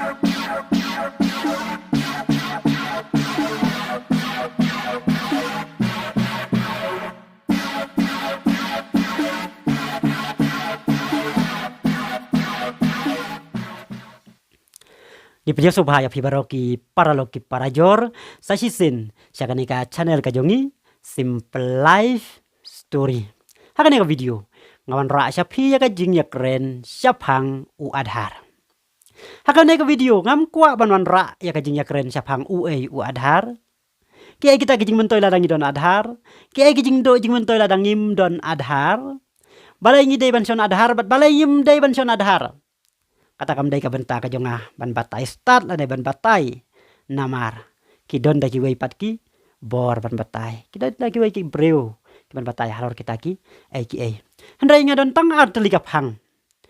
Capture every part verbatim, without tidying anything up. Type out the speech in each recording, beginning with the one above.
Ngi pdiang sngewbha ïa phi baroh ki paralok ki parajor, sa shisien sha kane ka channel ka jong ngi, Simple Life Story. Ha kane ka video nga wanrah sha phi ïa ka jingïakren shaphang u Aadhaar. Ha kane ka video ngam kwah ban wanrah ïa ka jingïakren shaphang uei u Aadhaar. Kiei kita ki jingmyntoi lada ngi don Aadhaar? Kiei ki jingduh jingmyntoi lada ngim don Aadhaar? Balei ngi dei ban shon Aadhaar bad balei ngim dei ban shon Aadhaar? Kata kam dei ka bynta ka jong nga ban batai stad lane ban batai namar ki don da kiwei pat ki bor ban batai, ki don da kiwei ki briew ki ban batai halor kita kiei kiei. Hynrei nga don tang artylli ka phang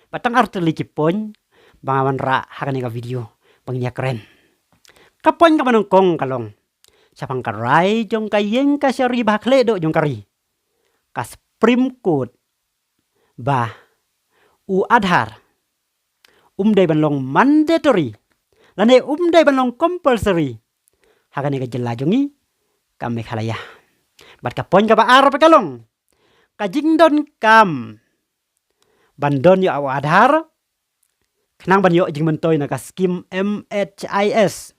bad tang artylli ki point ba nga wanrah ha kane ka video ba ngin ïakren. Ka point kaba nyngkong ka long shaphang ka rai jong ka ïing kashari ba ha khlieh duh jong ka ri, ka Supreme Court, ba u Aadhaar um dei ban long mandatory lane um dei ban long compulsory ha kane ka jylla jong ngi ka Meghalaya. Bad ka point kaba ar pat ka long ka jingdonkam ban don ïa u Aadhaar khnang ban ïoh jingmyntoi na ka skim M H I S,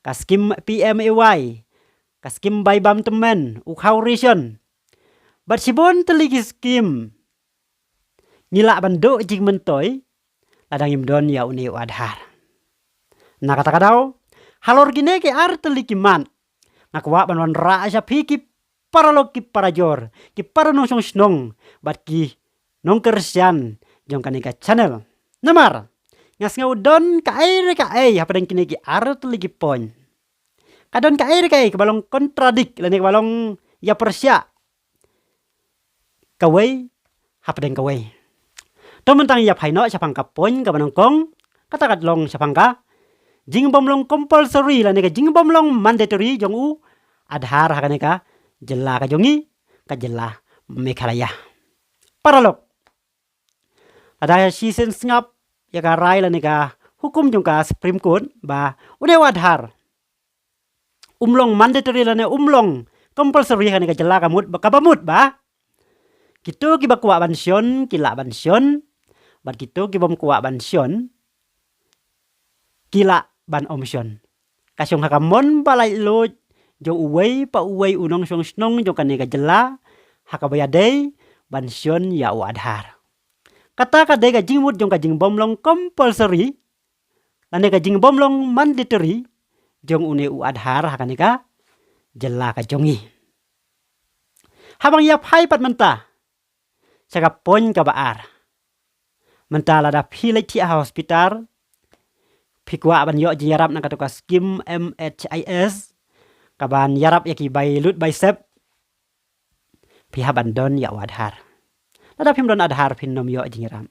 ka skim P M A Y, ka skim bai bam tymmen, u khaw ration bad shibun tylli ki skim. Ngi lah ban duh jingmyntoi lada ngim don ïa une u Aadhaar. Na kata ka daw, halor kine ki artylli ki mat nga kwah ban wanrah sha phi ki paralok ki parajor, ki para nongshong shnong bad ki nongkyrshan jong kane ka channel. Namar nga sngew don kaei re kaei hapdeng kine ki artylli ki point. Ka don kaei re kaei kaba long contradict lane kaba long ïapyrshah kawei hapdeng kawei. To mynta ngin ïa phai noh shaphang ka point kaba nyngkong, kata ka long shaphang ka jingbym long compulsory lane ka jingbym long mandatory jong u Aadhaar ha kane ka jylla ka jong ngi, ka jylla Meghalaya. Paralok, lada shisien sngap ïa ka rai lane ka hukum jong ka Supreme Court ba une u Aadhaar um long mandatory lane um long compulsory ha kane ka jylla, ka mut ba, kaba mut ba kito kiba kwah ban shon ki lah ban shon bad kito kibym kwah ban shon ki lah ban ym shon. Ka shong ha ka mon ba laitluid jong uwei pa uwei u nongshong shnong jong kane ka jylla ha kaba ïadei ban shon ïa u Aadhaar. Kata ka dei ka jingmut jong ka jingbym long compulsory lane ka jingbym long mandatory jong une u Aadhaar ha kane ka jylla ka jong ngi. Haba ngi ïa phai pat mynta sha ka point kaba ar. Mynta lada phi leit thiah ha hospital, phi kwah ban ïoh jingïarap na kato ka skim M H I S, kaban ïarap ïa ki bai lut bai sep, phi hap ban don ïa u Aadhaar. Lada phim don Aadhaar phin nym ïoh jingïarap.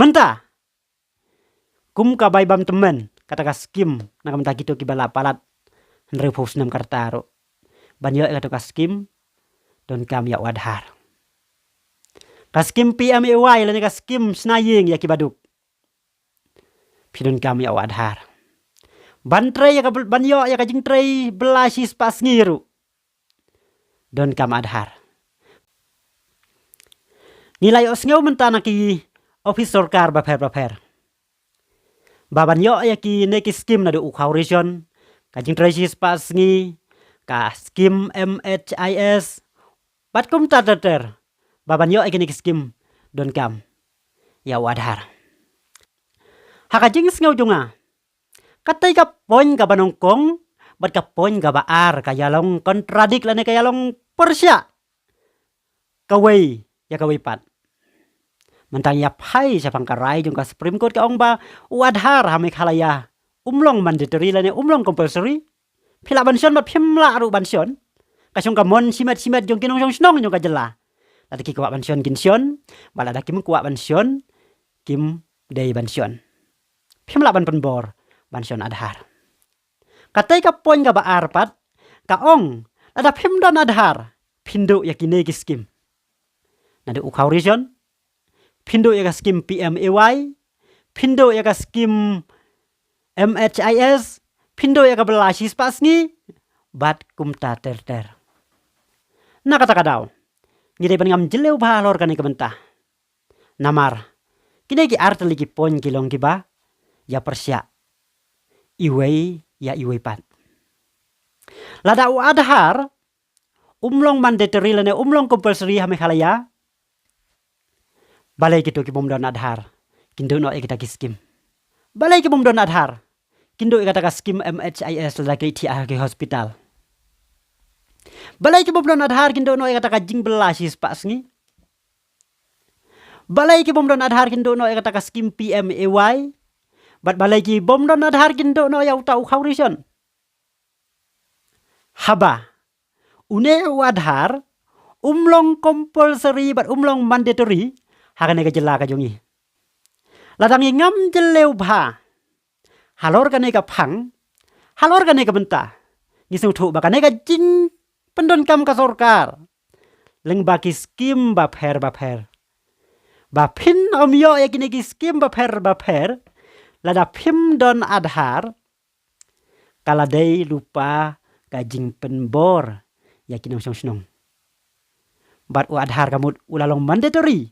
Mynta kum ka bai bam tymmen, kata ka skim na ka bynta kito kiba la palat hynriewphew snem ka rta ruh, ban ïoh ïa kato ka skim donkam ïa u Aadhaar. Ka skim P M A Y lane ka skim shna ïing ïa kiba duk, phi donkam ïa u Aadhaar. Ban trei ïa ka bel-, ban ïoh ïa ka jingtrei bylla shispah sngi ruh, donkam Aadhaar. Ngi la ïohsngew mynta na ki ophis sorkar bapher bapher ba ban ïoh ïa kine ki skim, naduh u khaw ration, ka jingtrei shispah sngi, ka skim M H I S bad kumta ter ter, ba ban ïoh ïa kine ki skim donkam ïa u Aadhaar. Ha ka jingsngew jong nga, katei ka point kaba nyngkong bad ka point kaba ar ka ïa long contradict lane ka ïa long pyrshah kawei ïa kawei pat. Mynta ngi ïa phai shaphang ka rai jong ka Supreme Court, ka ong ba u Aadhaar ha Meghalaya um long mandatory lane um long compulsory. Phi lah ban shon bad phim lah ruh ban shon, ka shong ka mon shimet shimet jong ki nongshong shnong jong ka jylla. Lada ki kwah ban shon kin shon, bad lada kim kwah ban shon kim dei ban shon. Phim lah ban pynbor ban shon Aadhaar. Katei ka point kaba ar pat ka ong, lada phim don Aadhaar, phin duh ïa kine ki skim. Naduh u khaw ration, phin duh ïa ka skim P M A Y, phin duh ïa ka skim M H I S, phin duh ïa ka bylla shispah sngi, bad kumta ter ter. Na kata ka daw, ngi dei ban ngam jylliew bha halor kane ka bynta. Namar kine ki artylli ki point ki long kiba ïa pyrshah iwei ïa iwei pat. Lada u Aadhaar um long mandatory lane um long compulsory ha Meghalaya, balei kito ki bym don Aadhaar kin duh noh ïa kita ki skim? Balei ki bym don Aadhaar kin duh ïa kata ka skim M H I S lada ki thiah ha ki hospital? Balei ki bym don Aadhaar kin duh noh ïa kata ka jingbylla shispah sngi? Balei ki bym don Aadhaar kin duh noh ïa kata ka skim P M A Y? Bad balei ki bym don Aadhaar kin duh noh ïa uta u khaw ration? Haba une u Aadhaar um long compulsory bad um long mandatory ha kane ka jylla ka jong ngi, lada ngi ngam jylliew bha halor kane ka phang, halor kane ka bynta, ngi sngewthuh ba kane ka jingpyndonkam ka sorkar lyngba ki skim bapher bapher, ba phin ym ïoh ïa kine ki skim bapher bapher lada phim don Aadhaar, ka la dei lypa ka jingpynbor ïa ki nongshong shnong. Bad u Aadhaar ka mut u la long mandatory.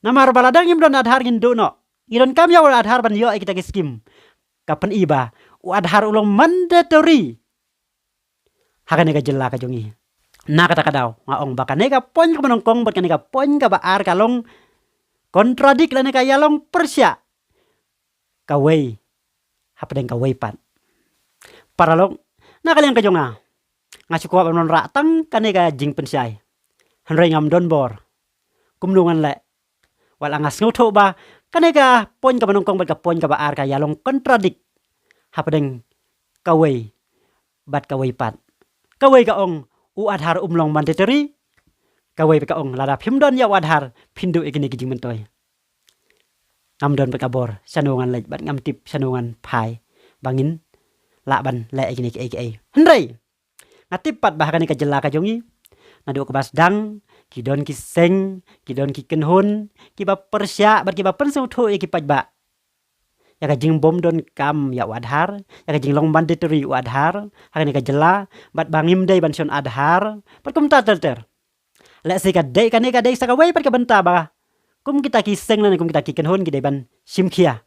Namar ba lada ngim don Aadhaar ngin duh noh, ngi donkam ïa u Aadhaar ban ïoh ïa kita ki skim. Ka pyni ba u Aadhaar u long mandatory ha kane ka jylla ka jong ngi. Na kata ka daw nga ong ba kane ka point kaba nyngkong bad kane ka point kaba ar ka long contradict lane ka ïalong pyrshah kawei hapdeng kawei pat. Paralok, na ka liang ka jong nga, nga shu kwah ban wanrah tang kane ka jingpynshai, hynrei ngam don bor. Kumno ngan leh? Wat la nga sngewthuh ba kane ka point kaba nyngkong bad ka point kaba ar ka ïalong contradict hapdeng kawei bad kawei pat. Kawei ka ong u Aadhaar um long mandatory, kawei pat ka ong lada phim don ïa u Aadhaar phin duh ïa kine ki jingmyntoi. Ngam don pat ka bor shano ngan leit bad ngam tip shano ngan phai ba ngin lah ban leh ïa kine kiei kiei. Hynrei nga tip pat ba ha kane ka jylla ka jong ngi, naduh kaba sdang ki don ki seng, ki don ki kynhun kiba pyrshah bad kiba pynsngewthuh ïa ki paidbah ïa ka jingbym donkam ïa u Aadhaar, ïa ka jinglong mandatory u Aadhaar ha kane ka jylla, bad ba ngim dei ban shon Aadhaar bad kumta ter ter. Lehse ka dei, kane ka dei sa kawei pat ka bynta ba kum kita ki seng lane kum kita ki kynhun ki dei ban shim khia.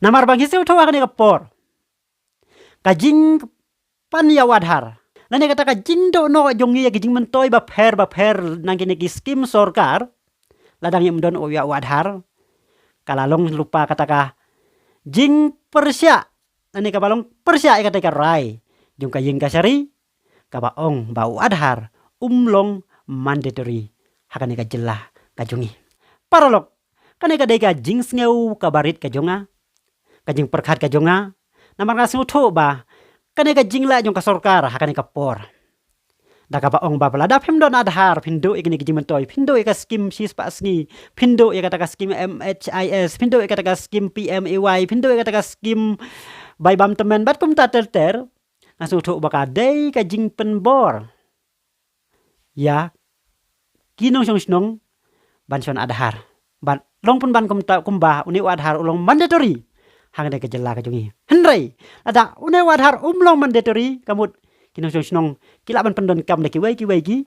Namar ba ngi sngewthuh ha kane ka por ka jingpan ïa u Aadhaar lane kata ka jingduh noh jong ngi ïa ki jingmyntoi bapher bapher na kine ki skim sorkar, lada ngim don ïa u Aadhaar, ka la long lypa kata ka jingpyrshah lane kaba long pyrshah ïa kata ka rai jong ka ïing kashari kaba ong ba u Aadhaar um long mandatory ha kane ka jylla ka jong ngi. Paralok, kane ka dei ka jingsngew kaba rit ka jong nga, ka jingpyrkhat ka jong nga, namar nga sngewthuh ba kane ka jingleh jong ka sorkar ha kane ka por, da kaba ong ba lada phim don Aadhaar phin duh ïa kine ki jingmyntoi, phin duh ïa ka skim shispah sngi, phin duh ïa kata ka skim M H I S, phin duh ïa kata ka skim P M A Y, phin duh ïa kata ka skim bai bam tymmen bad kumta ter ter. Nga sngewthuh ba ka dei ka jingpynbor ïa ki nongshong shnong ban shon Aadhaar, ban long pynban kumta, kumba une u Aadhaar u long mandatory ha kane ka jylla ka jong ngi. Hynrei lada une u Aadhaar um long mandatory, ka mut ki nongshong shnong ki lah ban pyndonkam da kiwei kiwei ki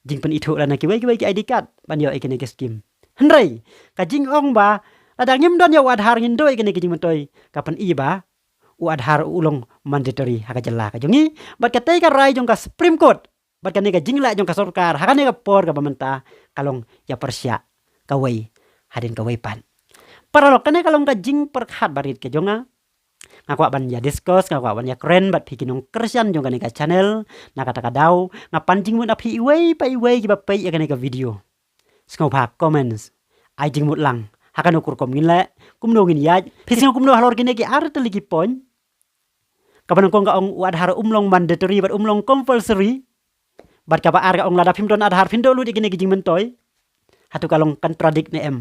jingpynithuh lane kiwei kiwei ki I D card ban ïoh ïa kine ki skim. Hynrei ka jingong ba lada ngim don ïa u Aadhaar ngin duh ïa kine ki jingmyntoi, ka pyni ba u Aadhaar u long mandatory ha ka jylla ka jong ngi. Bad katei ka rai jong ka Supreme Court bad kane ka jingleh jong ka sorkar ha kane ka por kaba mynta ka long ïa pyrshah kawei hadien kawei pat. Paralok, kane ka long ka jingpyrkhat ba rit ka jong nga. Nga kwah ban ïa discuss, nga kwah ban ïa kren bad phi ki nongkyrshan jong kane ka channel. Na kata ka daw nga pan jingmut na phi iwei pa iwei kiba peit ïa kane ka video. Sngewbha comments, ai jingmut lang ha kano ka rukom ngin leh, kumno ngin ïaid. Phi sngew kumno halor kine ki artylli ki point? Kaba nyngkong ka ong u Aadhaar um long mandatory bad um long compulsory, bad kaba ar ka ong lada phim don Aadhaar phin duh lut ïa kine ki jingmyntoi. Hato ka long contradict ne em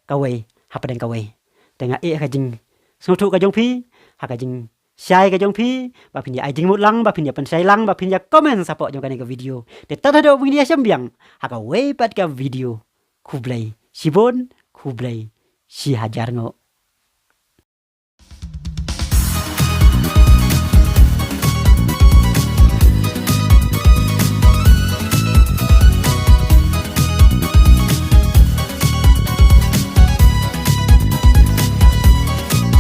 kawei hapdeng kawei? Te nga ïeh ha ka jingsngewthuh ka jong phi, ha ka jingshai ka jong phi, ba phin ïa ai jingmut lang, ba phin ïa pynshai lang, ba phin ïa comment shapoh jong kane ka video. Te tad haduh ba ngin ïa shem biang ha kawei pat ka video. Khublei shibun, khublei shihajar nguh.